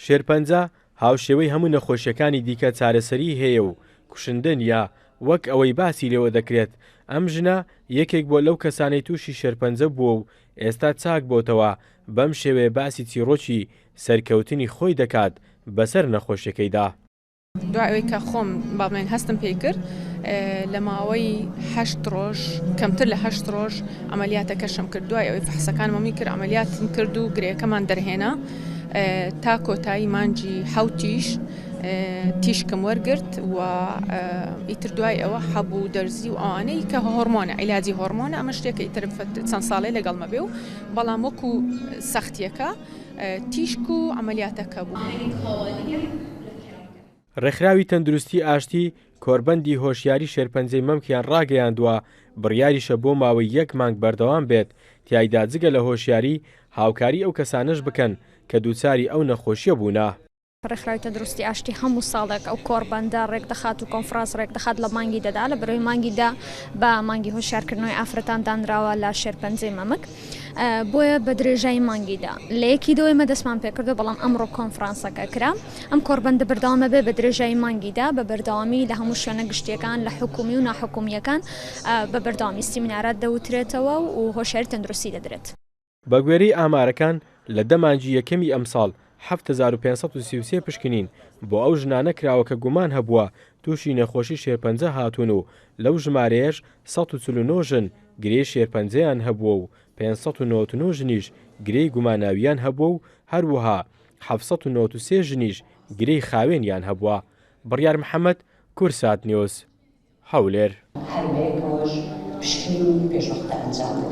شێرپەنجە هاوشێوەی هەموو نەخۆشیەکانی دیکە چارەسەریی هەیە و کوشندە نییە وەک ئەوەی باسی لێوە دەکرێت، ئەم ژنە یەکێک بووە لەو کەسانەی تووشی شێرپەنجە بووە و ئێستا چاک بۆتەوە، بەم شێوەیە باسی چیڕۆکی سەرکەوتنی خۆی دەکات بەسەر نەخۆشیەکەیدا. دوای ئەوەی کە خۆم با بڵێن هەستم پێی کرد لە ماوەی هەشت ڕۆژ کەمتر لە هەشت ڕۆژ عملیاتەکەشم کرد دوای ئەوەی فحسەکانمەمی کرد عملیاتم کرد و گرێکەمان دەرهێنا تا کۆتایی مانجی حوتیش تیشکم وەرگرت و ئیتر دوای ئەوە حەبوو دەرزی و ئەوانەی کە هۆرمۆنە عیلاجی هۆرمۆنە ئەمە شتێکە ئیتر چەند ساڵێ لەگەڵمە بێ و بەڵام وەکو سەختیەکە تیشک و عەمەلیاتەکە بوو. ڕێکخراوی تەندروستی ئاشتی کۆربەندی هۆشیاری شێرپەنجەی مەمکیان ڕاگەیاندووە، بڕیاریشە بۆ ماوەی یەک مانگ بەردەوام بێت، تیایدا جگە لە هۆشیاری، هاوکاری ئەو کەسانەش بکەن کە دووچاری ئەو نەخۆشیە بوونە. ڕێکخراوی تەندروستی ئاشتی هەموو ساڵێک ئەو کۆڕبەندە ڕێکدەخات و کۆنفرانس ڕێکدەخات لە مانگی دەدا لە بەرەوەی مانگی دە بە مانگی هۆشیارکردنەوەی ئافرەتان دانراوە لە شێرپەنجەی مەمک بۆیە بە درێژایی مانگی دە لە یەکی دەوەی مە دەستمان پێکردو بەڵام ئەمڕۆ کۆنفرانسەکە کرا ئەم کۆڕبەندە بەردەوامە بێ بە درێژایی مانگی دە بە بەردەوامی لە هەموو شوێنە گشتیەکان لە حکومی و ناحکومیەکان بە بەردەوامی سیمینارات دەوترێتەوە و هۆشیاری تەندروستی دەدرێت. بەگوێرەی ئامارەکان، لە دە مانگی یەکەمی ئەمساڵ 7533 پشکنین بۆ ئەو ژنانە کراوە کە گومان هەبووە تووشی نەخۆشی شێرپەنجە هاتوون و لەو ژمارەیەش 149 ژن گرێی شێرپەنجەیان هەبووە و 599 ژنیش گرێی گوماناوییان هەبووە و هەروەها 793 ژنیش گرێی خاوێنیان هەبووە. بڕیار محەمەد، کوردسات نیوز، هەولێر. هەر بەیەکەوەش پشکنینی پێشوەختە ئەنجام بدەین.